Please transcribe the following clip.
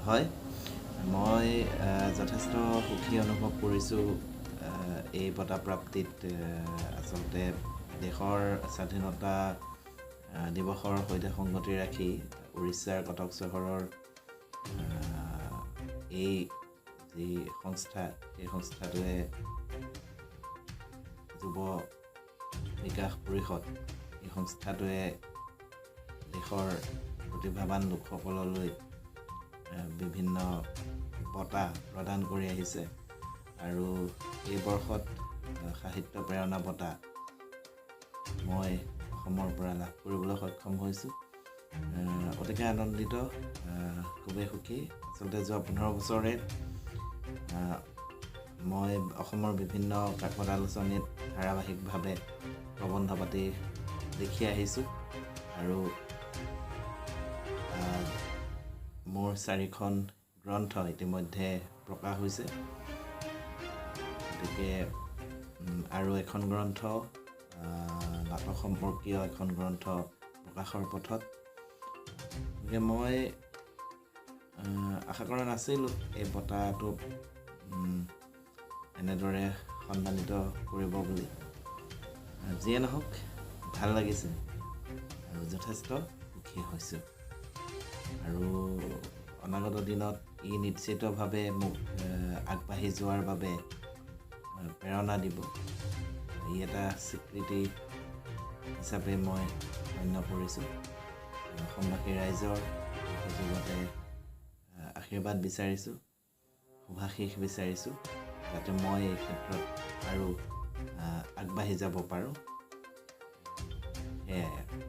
হয়, মই যথেষ্ট সুখী অনুভৱ কৰিছোঁ এই বঁটা প্ৰাপ্তিত। আচলতে দেশৰ স্বাধীনতা দিৱসৰ সৈতে সংগতি ৰাখি উৰিষ্যাৰ কটক চহৰৰ এই যি সংস্থা, এই সংস্থাটোৱে, যুৱ বিকাশ পৰিষদ, এই সংস্থাটোৱে দেশৰ প্ৰতিভাৱান লোকসকললৈ বিভিন্ন বঁটা প্ৰদান কৰি আহিছে আৰু এই বৰ্ষত সাহিত্য প্ৰেৰণা বঁটা মই অসমৰ পৰা লাভ কৰিবলৈ সক্ষম হৈছোঁ। অতিকে আনন্দিত, খুবেই সুখী। আচলতে যোৱা 15 বছৰে মই অসমৰ বিভিন্ন কাকত আলোচনীত ধাৰাবাহিকভাৱে প্ৰবন্ধ পাতি লিখি আহিছোঁ আৰু মোৰ চাৰিখন গ্ৰন্থ ইতিমধ্যে প্ৰকাশ হৈছে। গতিকে আৰু এখন গ্ৰন্থ, নাটক সম্পৰ্কীয় এখন গ্ৰন্থ প্ৰকাশৰ পথত। গতিকে মই আশা কৰা নাছিলোঁ এই বঁটাটো এনেদৰে সন্মানিত কৰিব বুলি। যিয়ে নহওক, ভাল লাগিছে আৰু যথেষ্ট সুখী হৈছোঁ আৰু অনাগত দিনত ই নিশ্চিতভাৱে মোক আগবাঢ়ি যোৱাৰ বাবে প্ৰেৰণা দিব। ই এটা স্বীকৃতি হিচাপে মই গণ্য কৰিছোঁ। অসমবাসী ৰাইজৰ সুযোগতে আশীৰ্বাদ বিচাৰিছোঁ, শুভাশীষ বিচাৰিছোঁ, যাতে মই এই ক্ষেত্ৰত আৰু আগবাঢ়ি যাব পাৰোঁ, সেয়াই।